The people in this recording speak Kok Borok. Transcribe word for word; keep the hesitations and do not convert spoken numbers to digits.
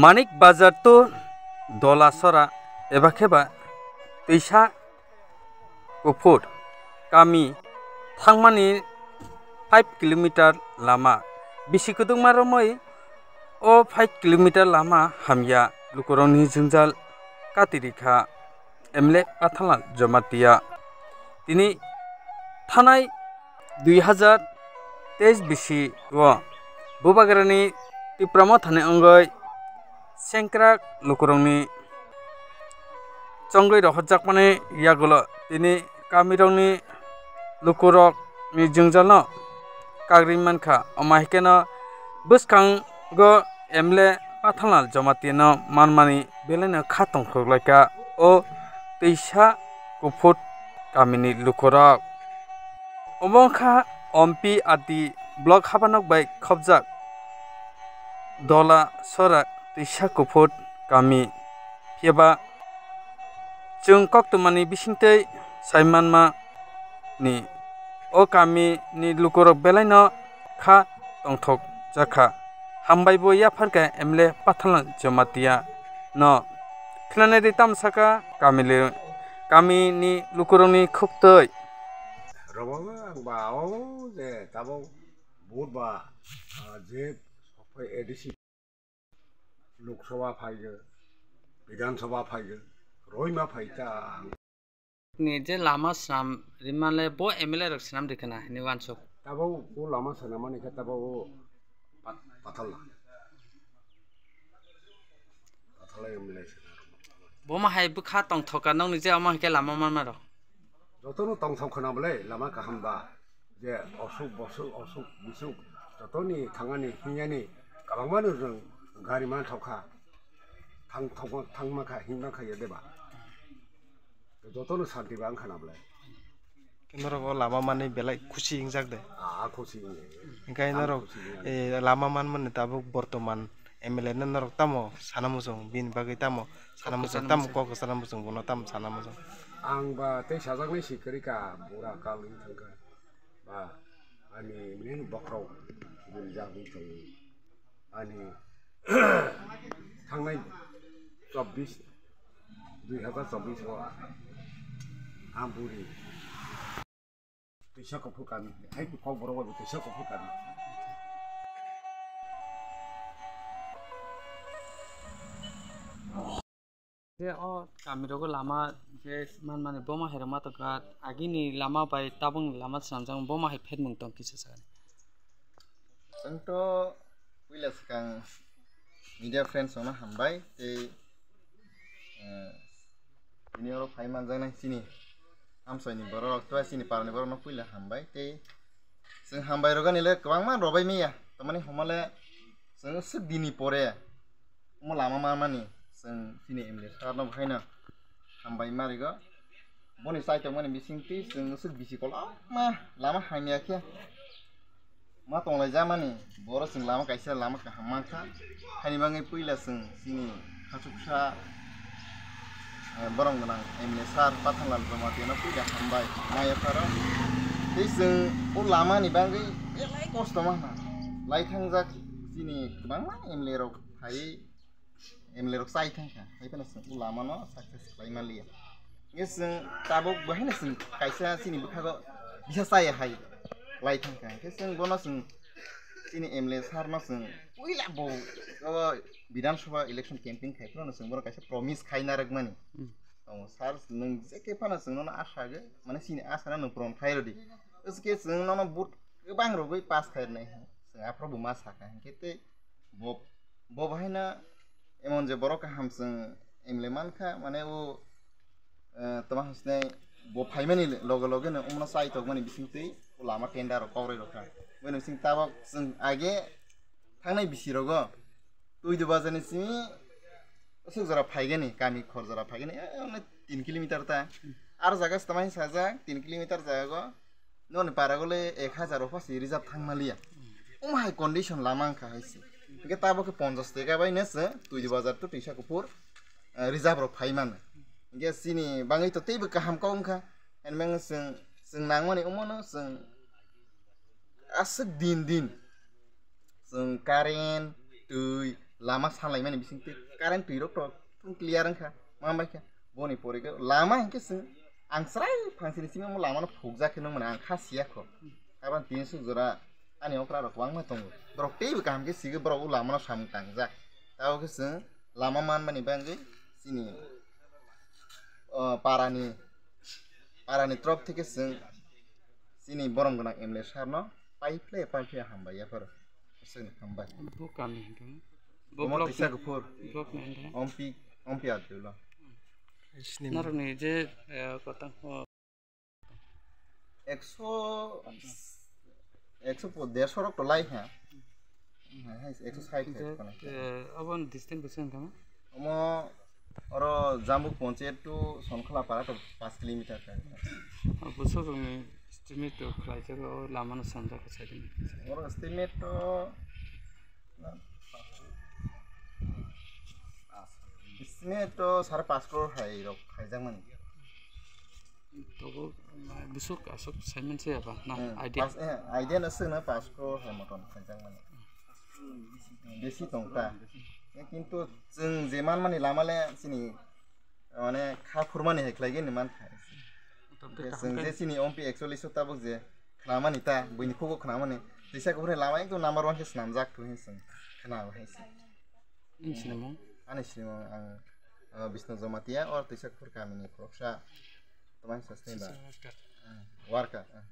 Manik Bazar to Dolasora eba khe ba Twisa Kuphur kami thangmani five kilometer lama. Bisi kwdwkma romwi o five kilometer lama hamya lukurokni jwngjal katirikha M L A Pathanlal Jamatia. Tini thanai dui hazar teis bisi o Bubagrani Tipra Mothani wngwi sengkrak lukurokni chongwi rohorjakmani yagulo tini kamirokni lukurokni jwngjalno kagri mankha. Omo hai kheno bwskango M L A Pathanlal Jamatia no manmani belaino kha tongthok laikha o Twisa Kuphur kamini lukurok. Omo wngkha Ompi Ati block habanok bai khopjak Dola Sora Twisa Kuphur kami. Phiya ba chwng koktwmani bisingtwi sai manma ni o kami ni lukurok belaino kha tongthok jakha. Hambai bo yapharkha M L A Pathanlal Jamatia no. Khwnanai di tamo sakha kami le, kami ni lukurokni khuktwi. Rogo ang ba o je tabok vote ba, ah, je A D C Lok Sabha phaigo, Bidhan Sabha phaigo, roima phai ta ang. Ni je lama swnam rimale bo M L A rok swnam rikana hini wansuk. Tabo bo lama swnamani khe tabo bo pat-, pathala. Pathala M L A swnam. Bo ma hai bwkha tongthoka nokni je omo hai khe lama manma rok. Jotono tongthok khwna bwle lama kaham ba. Je osuk bosuk, osuk bisuk, jotoni thangani hingyani kabangmano jwng gari manthokha, thang thokma, thangmakha, hinmakha ya deba. Jotono santi ba wngkha na bwle. Norok o lama manwi belai khusi wngjak de. Ah, khusi wngya. Hinkhe ang norok, khusi wngya. Eh, lama manmani tabuk bortoman M L A no norok tamo sana muchung, bini bagwi tamo sana muchung, tamo kok sana muchung, bono tamo sana muchung. Ang ba tei sajaknai si kwrwi ka, bura kal wng thangkha. Ba, ani main bokhorok rijak wng tongo. Ani thangnai chobbish, dui hazar chobbish o ang buri Twisa Kuphur kami, hai kok borok bai Twisa Kuphur kami. Je o kami rogo lama je manmani boma hai rok ma tongkha, agini lama bai tabukni lama swnamjak boma hai phetmung tong kisa sakani. Chwng to puila swkang media friends rokno hambai tei, eh, tini oro phai manjaknai chini amchaini borok rok tei chini parani borok no puila hambai tei chwng hambai rwgani le kwbangma robai manya tamani homole chwng swk dini pore omo lama manmani chwng chini M L A sir no bo haino hambai ma rwgo. Boni chaitokmani bisingtwi chwng swk bisi kolokma lama hamya khe ma tonglaijamani, boro chwng lama kaisa lama kaham mankha. Haini bagwi puila chwng chini khachuksa, eh, borok gwnang M L A sir Pathanlal Jamatia no puila hambai ma yapharo. Tei chwng o lama ni bagwi belai kosto ma lai thangjak chini kwbangma M L A rok phaiwi M L A rok chai thang kha, hai phano chwng o lama no success khlai man liya. Hingke chwng tabuk bo haino chwng kaisa chini bwkhago bisa chaya hai lai thang kha. Hingke chwng bono chwng chini M L A sir no chwng puila bo o Bidhan Sabha election campaign khai phano chwng bono kaisa promise khai narwk mani. Hmm. Tongo sir, nwng je khe phano chwng nono asha ge, mane chini asha no nwng puron khai rwdi. Hingke chwng nono vote kwbang rwgwi pass khai rwnai. Chwng aphuru bo ma sakha, hingke tei bo, bo bahaino emon je borok kaham chwng M L A mankha, mane o, eh, toma hwnsinai bo phaimani loge loge no omono chai tokmani bisingtwi o lama tender rok kokrai rokha. Bini bising tabok chwng age thangnai bisi rogo Tuidu bazar ni simi aswk jora phaigani, kami khor jora phaigani, eh, only tin kilometer ta. Ar jaga se tama sajak, tin kilometer jaga go, noni para gole ek hazar o pasi reserve thang maliya. Omo hai condition lama wngkha hai se. Hingke tabo khe ponchash taka bai no se Tuidu bazar to Twisa Kuphur, eh, reserve rok phai mano. Hingke chini bangwi to teibo kaham kok wngkha. Hwnmang chwng, chwng nangmani omono chwng aswk din din chwng current, twi, lama sanlaimani bisingtwi current twi rok to clear wngkha, ma bai kha boni pore khe lama hinkhe chwng ang chwrai phangsini simi omo lama no phukjak khe nung mani ang kha siya kho. Abang tin suk jora ani okra rok kwbangma tongo, borok teibo kaham khe sigwi borok o lama no samung tangjak. Tabo khe chwng lama manmani bagwi chini o parani parani trop theke chwng chini borom gwnang M L A sir no paiphle paiphle hambai yapharo. Chwng hambai. Bo kami hwnkhe? Bo Omo block tisa ni, kuphur. Block ni hwnkhe? Ompi, ompi atulo. Norokni je, eh, kotang, oh. Ekso, ekso po-, derso rok to lai ha. Hai, hai, ekso sait hai. Je, kono. Eh, aboni distance bwswk wngkha? Omo oro Jambuk Ponchayat to Sonkhola para to paanch kilometer kha. Ah, bwswk rokni estimate to khlaijak o lama no sanjak kha saidini. Oro estimate to, estimate to sare paanch crore hai rok khaijakmani. Tobo, ah, bwswk aswk saiman se aba na. Hmm, idea. Paanch, eh, idea no swkno paanch crore hai moton khaijakmani. Besi tongkha. Eh, kintu chwng je manmani lama le chini, mane, kha phurmani hai khlaigwi ni mankha. Chwng je chini ompi actually so tabuk je khnamani ta, buini khugo khnamani. Tisa kuphur lama ekdom number one khe swnamjak thung hin chwng khna hai se. Nini sinimung? Ani sinimung ang, uh, Bisnu Jamatia or tisa kuphur kamini khoroksa. Tamang sasni ba? Worker. Ah, worker, ah.